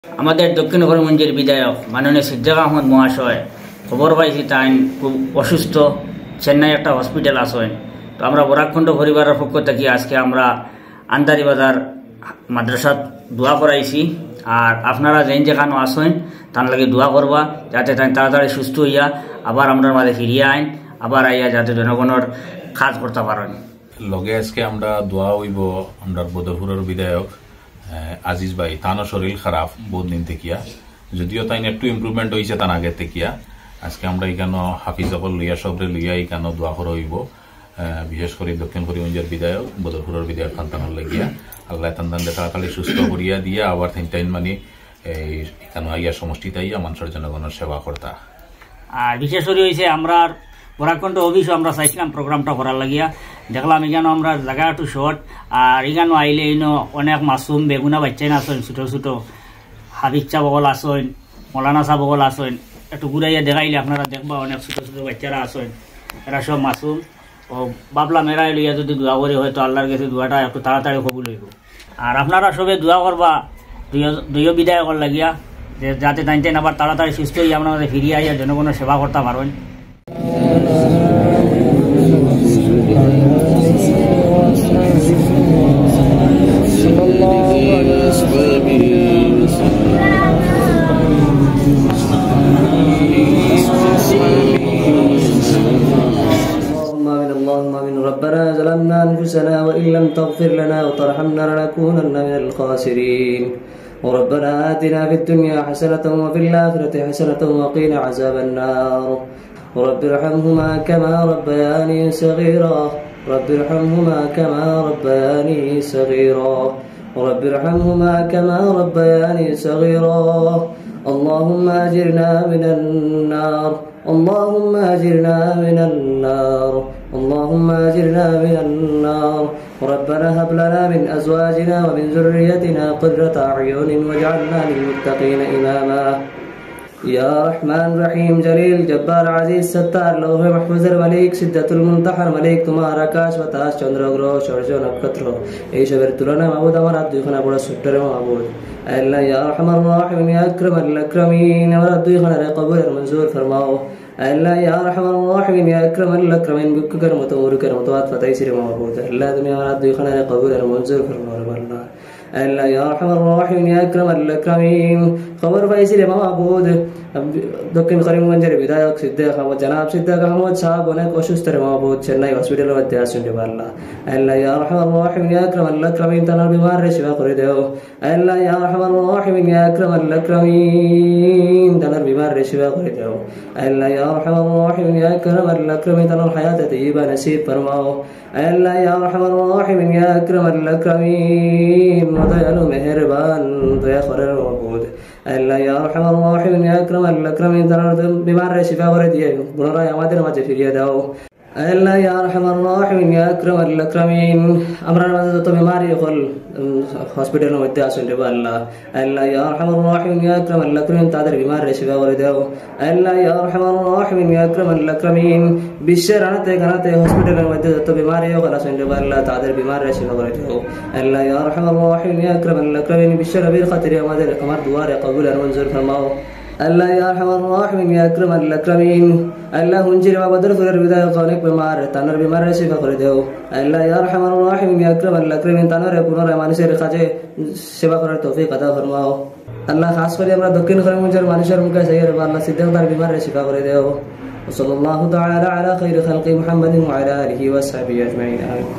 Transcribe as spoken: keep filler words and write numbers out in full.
আমাদের দক্ষিণ করিমগঞ্জের বিধায়ক মাননীয় সিদ্দিক আহমদ মহাশয়, খবর পাইছি তাইন খুব অসুস্থ, চেন্নাই একটা হসপিটাল আছইন। তো আমরা বরাকখণ্ড পরিবারের পক্ষ থাকি আজকে আমরা আন্দারি বাজার মাদ্রাসাত দোয়া করাইছি। আর আপনারা যেইন যেখানো আছইন, তান লাগি দোয়া করবা, যাতে তাইন তাড়াতাড়ি সুস্থ অইয়া আবার আমরার মাঝে ফিরিয়া আইন, আবার আইয়া যাতে জনগণর কাজ করতা পারইন। লগে আজকে আমরা দোয়া অইবো আমরার বদরপুরর বিধায়ক, আহ, আজিজ ভাই, তানও শরীর খারাপ বহুত দিন থাকিয়া, যদিও তাইন একটু ইমপ্রুভমেন্ট অইছে তান আগে থাকিয়া। আজকে আমরা ইখানো হাফিজ অকল লইয়া, সবরে লইয়া ইখানো দোয়া করা অইবো। আহ, বিশেষ করি দক্ষিণ করিমগঞ্জর বিধায়ক, বদরপুরর বিধায়ক তান তানর লাগিয়া। আল্লাহ তান তানরে তাড়াতাড়ি সুস্থ করিয়া দিয়া আবার তাইন তাইন মানে এই ইখানো আইয়া সমষ্টিত আইয়া মানষর জনগণর সেবা করতা। আর বিশেষ করি অইছে আমরার বরাকখণ্ড অফিসও আমরা চাইছিলাম প্রোগ্রামটা করার লাগিয়া, দেখলাম ইখানো আমরার জাগা একটু শর্ট। আর ইখানো আইলে ইনো অনেক মাসুম বেগুনা বাইচ্চাইন আছইন, ছোট ছোট হাফিজ সাব অকল আছইন, মৌলানা সাব অকল আছইন। একটু ঘুরাইয়া দেখাইলে আপনারা দেখবা অনেক ছোট ছোট বাইচ্চারা আছইন, এরা সব মাসুম। ও ভাবলাম এরা লইয়া যদি দোয়া করি হয়তো আল্লাহর কাছে দোয়াটা একটু তাড়াতাড়ি কবুল অইবো। আর আপনারা সবে দোয়া করবা দুইও, দুইও বিধায়কর লাগিয়া, যে যাতে তাইন তাইন আবার তাড়াতাড়ি সুস্থ অইয়া আপনার মাঝে ফিরিয়া আইয়া জনগণর সেবা করতা পারইন। اللهم آمين، اللهم آمين. ربنا ظلمنا أنفسنا وإن لم تغفر لنا وترحمنا لنكونن من الخاسرين. وربنا آتنا في الدنيا حسنة وفي الآخرة حسنة وقنا عذاب النار. رب ارحمهما كما ربياني صغيرا. رب ارحمهما كما ربياني صغيرا. رب ارحمهما كما ربياني صغيرا. اللهم أجرنا من النار. اللهم أجرنا من النار. اللهم أجرنا من النار. ربنا هب لنا من أزواجنا ومن ذريتنا قرة أعين واجعلنا للمتقين إماما. يا رحمن رحيم جليل جبار عزيز ستار لوح محفوظের মালিক, সিদরাতুল মুনতাহার মালিক, তোমার আকাশ বাতাস, চন্দ্র গ্রহ, সূর্য নক্ষত্র, এইসবের তুলনায় মাবুদ আমার হাত দুইখানা বড় ছোট্ট রে মাবুদ। আল্লাহ, ইয়া আরহামার রাহিমিন, ইয়া আকরামাল আকরামিন, আমার হাত দুইখানারে কবুল আর মঞ্জুর ফরমাও। আল্লাহ, ইয়া আরহামার রাহিমিন, ইয়া আকরামাল আকরামিন, ভিক্ষুকের মতো, মুরুখের মতো হাত পাতাইছি রে মাবুদ। আল্লাহ, তুমি আমার হাত দুইখানারে কবুল আর মঞ্জুর ফরমাও রে আল্লাহ। আল্লাহ, ইয়া আরহামার রাহিমিন, ইয়া আকরামাল আকরামিন, খবর পাইছি রে মাবুদ, দক্ষিণ করিমগঞ্জের বিধায়ক সিদ্দিক আহমদ, জনাব সিদ্দিক আহমদ সাহেব অনেক অসুস্থ রে মাবুদ, চেন্নাই হসপিটালর মধ্যে আছইন রে আল্লাহ। আল্লাহ, ইয়া আরহামার রাহিমিন, ইয়া আকরামাল আকরামিন, তানর বিমাররে শিফা করি দেও। আল্লাহ, ইয়া আরহামার রাহিমিন, ইয়া আকরামাল আকরামিন, তানর বিমাররে শিফা করি দেও। আল্লাহ, ইয়া আরহামার রাহিমিন, ইয়া আকরামাল আকরামিন, তানর হায়াতে তৈয়বা নসিব ফরমাও। আল্লাহ, ইয়া আরহামার রাহিমিন, ইয়া আকরামাল আকরামিন, দয়ালু মেহেরবান, দয়া করার মাবুদ। আল্লাহ, ইয়া আরহামার রাহিমিন, ইয়া আকরামাল আকরামিন, তানর বিমাররে শিফা করি দিয়া পুনরায় আমাদের মাঝে ফিরিয়ে দাও। আল্লাহ, ইয়া আরহামার রাহিমিন, ইয়া আকরামাল আকরামিন, আমরার মাঝে যত বিমারি অকল, উম, হসপিটালর মধ্যে আছইন রে আল্লাহ, আল্লাহ, ইয়া আরহামার রাহিমিন, ইয়া আকরামাল আকরামিন, তাদের বিমাররে শিফা করি দেও। আল্লাহ, ইয়া আরহামার রাহিমিন, ইয়া আকরামাল আকরামিন, বিশ্বের আনাতে কানাতে হসপিটালর মধ্যে যত বিমারি অকল আছইন রে আল্লাহ, তাদের বিমাররে শিফা করি দেও। আল্লাহ, ইয়া আরহামার রাহিমিন, ইয়া আকরামাল আকরামিন, বিশ্ব নবীর খাতিরে আমাদের, আমার দোয়ারে কবুল আর মঞ্জুর ফরমাও। আল্লাহ, ইয়া আরহামার রাহিমিন, ইয়া আকরামাল আকরামিন, আল্লাহ, হুনছি রে বাবা, বদরপুরর বিধায়ক অনেক বিমার, তানর বিমাররে শিফা করি দেও। আল্লাহ, ইয়া আরহামার রাহিমিন, ইয়া আকরামাল আকরামিন, তানরে পুনরায় মানুষের কাজে সেবা করার তৌফিক আতা ফরমাও। আল্লাহ, খাস করি আমরা দক্ষিণ করিমগঞ্জর মানুষর মুখে চাইয়া রে আল্লাহ, সিদ্দিক দার বিমাররে শিফা করি দেও। وصلى الله تعالى على خير خلقه محمد وعلى آله وصحبه أجمعين. آمين.